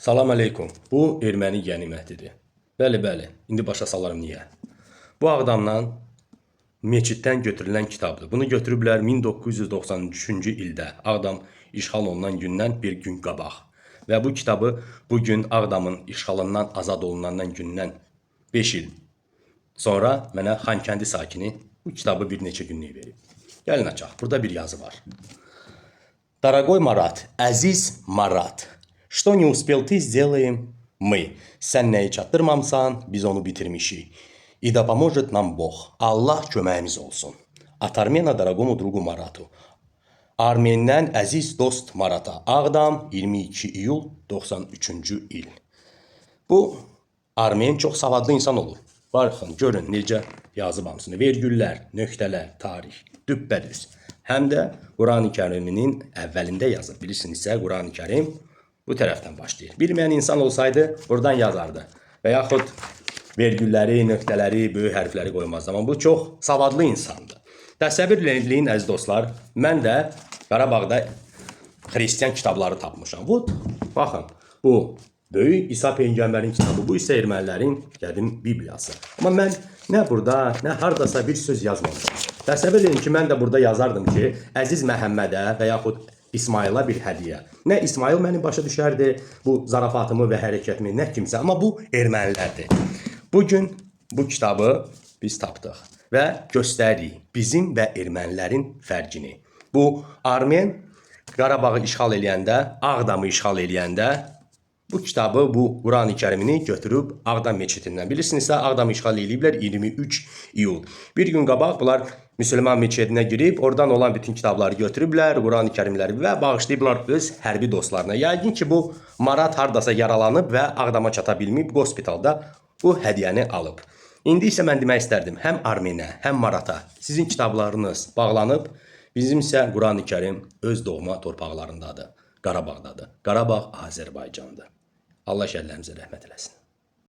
Salam əleykum. Bu erməni qənimətidir. Bəli, bəli. İndi başa salaram niyə. Bu Ağdamdan meçiddən götürülən kitabdır. Bunu götürüblər 1993-cü ildə. Ağdam işğal olunan gündən bir gün qabaq. Və bu kitabı bu gün Ağdamın işğalından azad olunandan gündən 5 il sonra mənə Xankəndi sakini bu kitabı bir neçə günlük verib. Gəlin açaq. Burada bir yazı var. Дорогой Марат, əziz Marat, что не успел ты, сделаем мы. Sən nəyi çatdırmamısan, biz onu bitirmişik. И да поможет нам Бог. Allah köməyimiz olsun. От Армена дорогому другу Марату. Armenindən əziz dost Marata. Ağdam 22 iyul 93-cü il. Bu Armen çox savadlı insan olur. Baxın, görün necə yazıb hamısını. Vergüllər, nöqtələr, tarix, düppədüz. Həm də Qurani Kəriminin əvvəlində yazıb. Bilirsinizsə, Qurani Kərim bu tərəfdən başlayır. Bilməyən insan olsaydı buradan yazardı. Və yaxud vergülləri, nöqtələri, böyük hərfləri qoymazdı. Amma bu çox savadlı insandır. Təsəvvür eləyin əziz dostlar, mən də Qarabağda xristian kitabları tapmışam. Bu, baxın, bu böyük İsa peyğəmbərin kitabı, bu isə ermənilərin qədim Bibliyası. Amma mən nə burada, nə hardasa bir söz yazmamışam. Təsəvvür edin ki, mən də burada yazardım ki, əziz Məhəmmədə və yaxud İsmayıla bir hədiyyə. Nə İsmayıl məni başa düşərdi bu zarafatımı və hərəkətimi, nə kimsə, amma bu ermənilərdir. Bu gün bu kitabı biz tapdıq və göstəririk bizim və ermənilərin fərqini. Bu Armen Qarabağı işğal eləyəndə, Ağdamı işğal eləyəndə bu kitabı, bu Qurani Kərimini götürüb Ağdam meçidindən. Bilirsinizsə, Ağdamı işğal eləyiblər 23 iyul. Bir gün qabaq bunlar müsəlman meçidinə girib, oradan olan bütün kitabları götürüblər, Qurani Kərimləri və bağışlayıblar öz hərbi dostlarına. Yəqin ki, bu Marat hardasa yaralanıb və Ağdama çata bilməyib, hospitalda bu hədiyyəni alıb. İndi isə mən demək istərdim, həm Armenə, həm Marata sizin kitablarınız bağlanıb, bizim isə Qurani Kərim öz doğma torpaqlarındadır, Qarabağdadır. Qarabağ Azərbaycandır. Allah şəhidlərimizə rəhmət eləsin.